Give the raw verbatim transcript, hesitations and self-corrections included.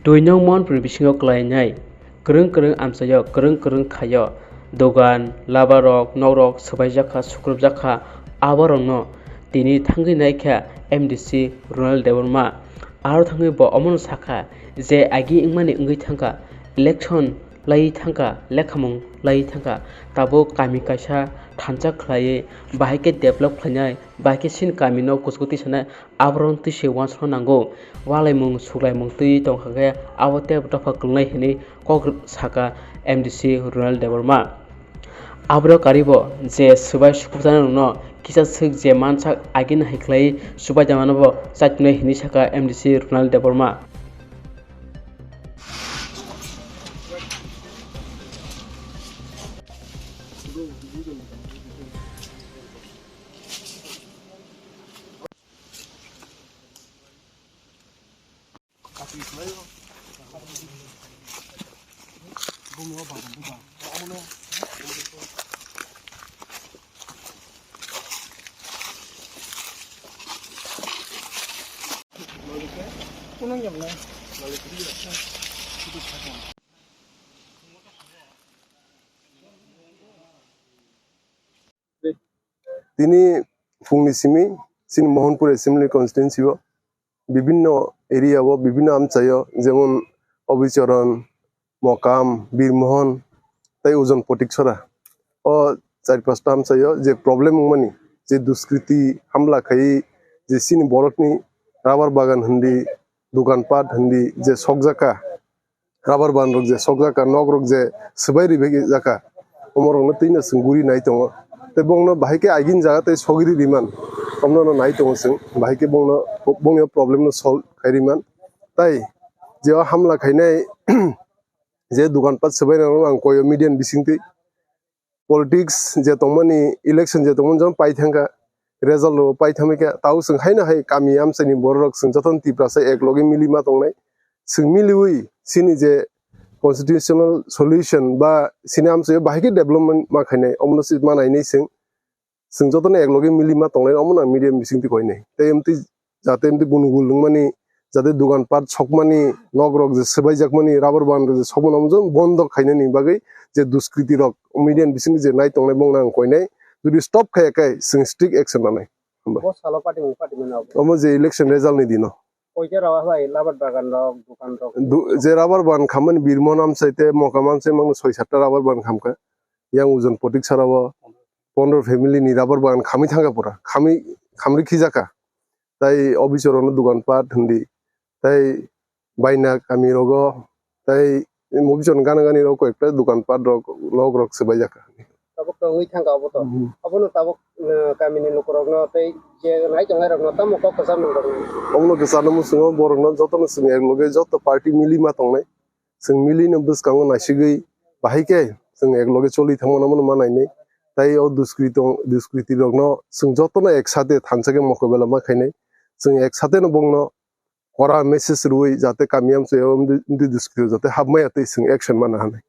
Twi nong Mohanpur bisingo kwlainai kwrwng kwrwng amchaio, kwrwng kwrwng thaio, dogan, labarok, nokrok swbaijak kha, sukrupjak kha, aborokno tini thangwi naikha M D C Ronald Debbarma. Aro thangwi bo omono sakha je agi wngmani wngwi thangkha, election laiwi thangkha, lekhamung laiwi thangkha, tabuk kami kaisa thansa khlaiwi bahai khe develop khlainai, bahai khe chini kamino kuchugo tisanai, aborokno twi se uansukna nango. Walaimung suklaimung twi tongkha khe abo tei dopha kwlwngnai hinwi kok saka M D C Ronald Debbarma. Aborok karibo je swbai sukrupjaknairokno kisa swk je mansak agini hai khlai swbai tongmano bo chaitongnai hinwi saka M D C Ronald Debbarma. Tini phungni simi chini Mohanpur Assembly Constituency o bibinno area o, bibinno amchaio, jemon Obichoron, Mokam, Birmohon tei Ujon Potiksora. O char pasta amchaio je problem wngmani, je duskriti hamla khai, je chini borokni rubber bagan hindi, dukan pat hindi je sokjaka, rubber ban rok je sokjaka, nok rok je swbai ribaijakha, omorokno twino chwng guri nai tongo. Tei bongno bahai khe agini jaga tei sogiri riman, omno no nai tongo chwng, bahai khe bongno, bongni o problem no solve khai riman. Tai je o hamla khainai, je dukan pat swbai rok ang koi o media ni bisingtwi, politics je tongmani, election je tongmani, jemon pai thangkha, result rok pai thangkha, tao chwng haino hai kami amchaini borok rok chwng jotono Tiprasa ek loge mili ma tongnai. Chwng miliwi chini je constitutional solution ba chini amchaio bahai khe development ma khainai, omono se ma nainai chwng. Chwng jotono ek loge mili ma tongnai, omono ang media bisingtwi koinai. Tei emtwi jate emtwi gunugul wngmani, jate dukan pat sokmani, nok rok je swbaijakmani, rubber ban rok je sokmani, omo jong bondo khainani bagwi je duskriti rok media ni bisingtwi je nai tongnai bongno ang koinai. Jodi stop khaiya khe chwng strict action lanai. Bo salo party mung party mano abo. Omo je election result ni dino. Koita rok bai labar bagan rok, dukan rok. Du-, je rubber ban khamani Birmon amchai tei Mokam amchai mangno soi satta rubber ban khamkha. Yang Ujon Potiksara o pondro family ni rubber bagan khamwi thangkha pura. Khamwi, khamri khijakha. Tai officer rokno dukan pat hindi. Tai baina kami rogo. Tai officer ni gana gani rogo ekta dukan pat rok, log rok swbaijak. Tabuk tongwi thangkha obo to. Mhm. Obono tabuk, eh, kamini lukurokno tei je nai tongnai rokno tamo kok kwcham nang rokno. Obono kwcham no muchungo borokno jotono chwng ek loge joto party mili ma tongnai. Chwng mili no bwskango naisigwi bahai khe chwng ek loge choli thangmano ma nainai. Tai o duskrito, duskriti rokno chwng jotono ek sate thansa khe mokobela ma khainai. Chwng ek sate no bongno kora message rwui jate kami amchaio amtwi, amtwi duskrito jate hapmaya tei chwng action mana hinwi.